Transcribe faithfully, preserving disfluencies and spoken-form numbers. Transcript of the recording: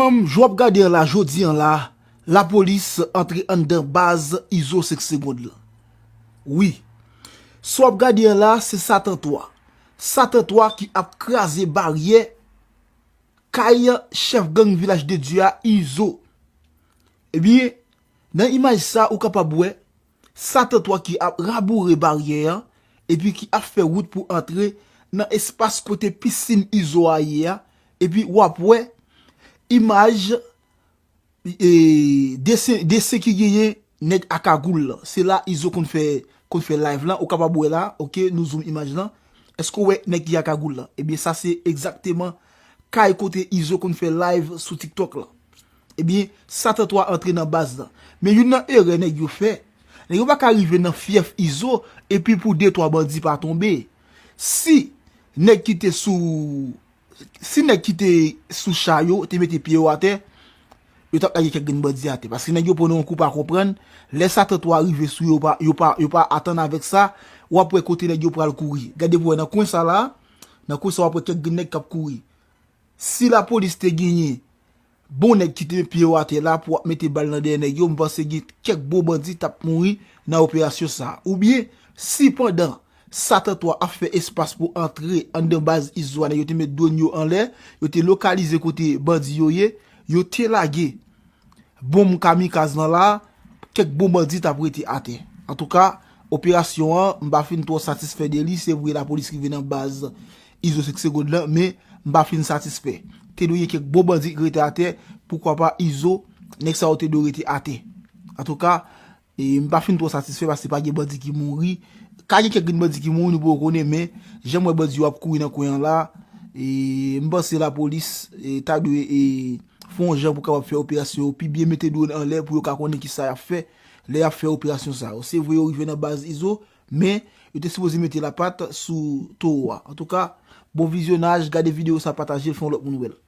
Jan w ap gade an la, jodi an la, lapolis antre anndan baz Izo senk Segond lan. Wi. Sa w ap gade an la, se Satan twa. Satan twa ki ap kraze baryè kay chèf gang Vilaj de Dye a, Izo. Ebyen, nan imaj sa, ou kapab wè Satan twa ki ap raboure baryè an, epi ki ap fè wout pou antre nan espas kote pisin Izo a ye a, epi w ap wè imaj, e, desen, desen ki genyen nèg a kagoul lan. Se la Izo konn fè, konn fè live lan. Ou kapab wè la, oke, nou zoom imaj lan. Èske w wè nèg ki a kagoul lan? Ebyen, sa se egzakteman kay kote Izo konn fè live sou TikTok lan. Ebyen, Satan twa antre nan baz lan. Men youn nan erè nèg yo fè, nèg yo pa ka rive nan fyèf Izo, epi pou de twa bandi pa tonbe. Si nèg ki te sou, si nèg ki te sou cha yo te mete pye yo atè, yo t ap lage kèk grenn bandi atè. Paske nèg yo pran yon kou pa konprann, lè Satan twa rive sou yo, yo pa, yo pa, yo pa atann avèk sa, w ap wè kote nèg yo pral kouri. Gade pou wè nan kwen sa la, nan kwen sa w ap wè kèk grenn nèg k ap kouri. Si lapolis te genyen bon nèg ki te met pye yo atè la pou ap mete bal nan dèyè nèg yo, m panse gen kèk bon bandi t ap mouri nan operasyon sa a. Oubyen, si pandan Satan twa ap fè espas pou antre anndan baz Izo a, nèg yo te met dwòn yo anlè, yo te lokalize kote bandi yo ye, yo te lage bonm kamikaz lan la, kèk bon bandi t ap rete atè. Antouka, operasyon an, m pa fin twò satisfè de li, se vre lapolis rive nan baz Izo senk Segond lan, men m pa fin satisfè. Te dwe gen kèk bon bandi ki rete atè, poukwa pa Izo, nèg sa yo te dwe rete atè. Antouka, e, m pa fin twò satisfè paske pa gen bandi ki mouri. Ka gen kèk grenn bandi ki mouri, nou poko konnen, men jan m wè bandi yo ap kouri nan kwen an la, e, m panse lapolis, e, ta dwe, e, fè yon jan pou kapab fè operasyon yo pi byen, mete dwòn anlè pou yo ka konnen kisa y ap fè lè y ap fè operasyon sa yo. Se vre yo rive nan baz Izo, men yo te sipoze mete lapat sou towo a. Antouka, bon vizyonaj, gade videyo sa, pataje l, fè yon lòt moun wè l.